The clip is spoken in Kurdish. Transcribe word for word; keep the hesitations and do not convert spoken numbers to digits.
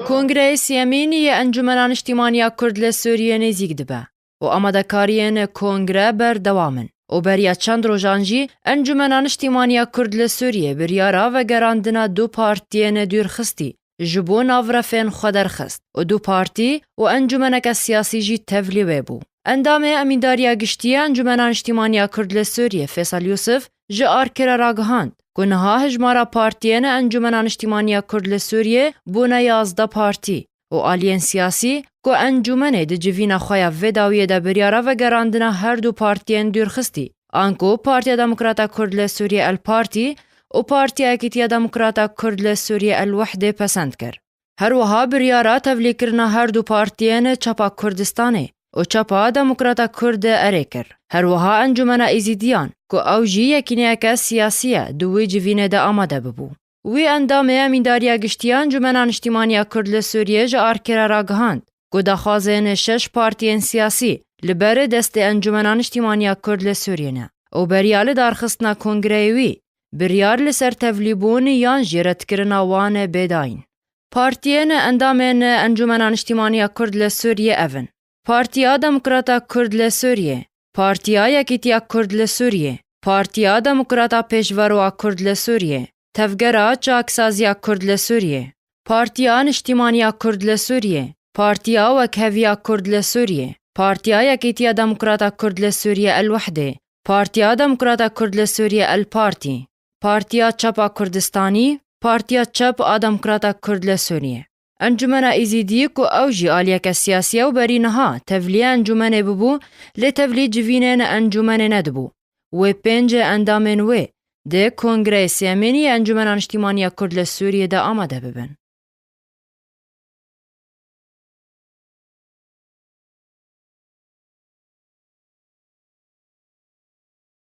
Kongreyê sêyemîn yê Encûmena Niştîmaniya Kurd li Sûriyê nêzîk dibe û amadekariyên kongre berdewam in û beriya çend rojan jî Encûmena Niştîmaniya Kurd li Sûriyê biryara vegerandina du partiyên dûrxistî ji bo navrefên xwe derxist û du partî û encûmeneke siyasî jî tevlî wê bû. Endamê Emîndariya Giştî ya Encûmena Niştîmaniya Kurd li Sûriyê Fêsal Yûsif ji Arkerê ragihand ku niha hejmara partiyên Encûmena Niştîmaniya Kurd li Sûriyê bûne yazdeh partî û aliyên siyasî ku encûmenê di civîna xwe ya vê dawiyê de biryara vegerandina her du partiyên dûrxistî, anku Partiya Demokrata Kurd li Sûriyê El Partî û Partiya Yekîtiya Demokrata Kurd li Sûriyê El Wehdê pesend kir. Her wiha biryara tevlîkirina her du partiyên Çapa Kurdistanê û Çapa Demokrata Kurd erê kir. Her wiha Encûmena Êzîdiyan, ku ew jî yekîneyeke siyasî ye, di wî civînê de amade bibû. Wî endamê Emîndariya Giştî ya Encûmena Niştîmaniya Kurd li Sûriyê ji Arkerê ragihand ku daxwazên şeş partiyên siyasî li ber destê Encûmena Niştîmaniya Kurd li Sûriyê ne û beriya lidarxistina kongreyê wî biryar li ser tevlîbûn yan jî redkirina wan bê dayîn. Partiyên endamên Encûmena Niştîmaniya Kurd li Sûriyê ev in: Partiya Demokrata Kurd li Sûriyê, Partiya Yekîtiya Kurd li Sûriyê, Partiya Demokrata Pêşveroa Kurd li Sûriyê, Tevgera Çaksaziya Kurd li Sûriyê, Partiya Niştîmaniya Kurd li Sûriyê, Partiya Wekheviya Kurd li Sûriyê, Partiya Yekîtiya Demokrata Kurd li Sûriyê El Wehdê, Partiya Demokrata Kurd li Sûriyê El Partî, Partiya Çapa Kurdistanî, Partiya Çep a Demokrata Kurd li Sûriyê. Encûmena Êzîdî ku ew jî aliyeke siyasî ye û berî niha tevlî encûmenê bibû, lê tevlî civînên encûmenê nedibû. Wê pênc endamên wê di Kongreyê Sêyemîn yê Encûmena Niştîmaniya Kurd li Sûriyê de amade bibin.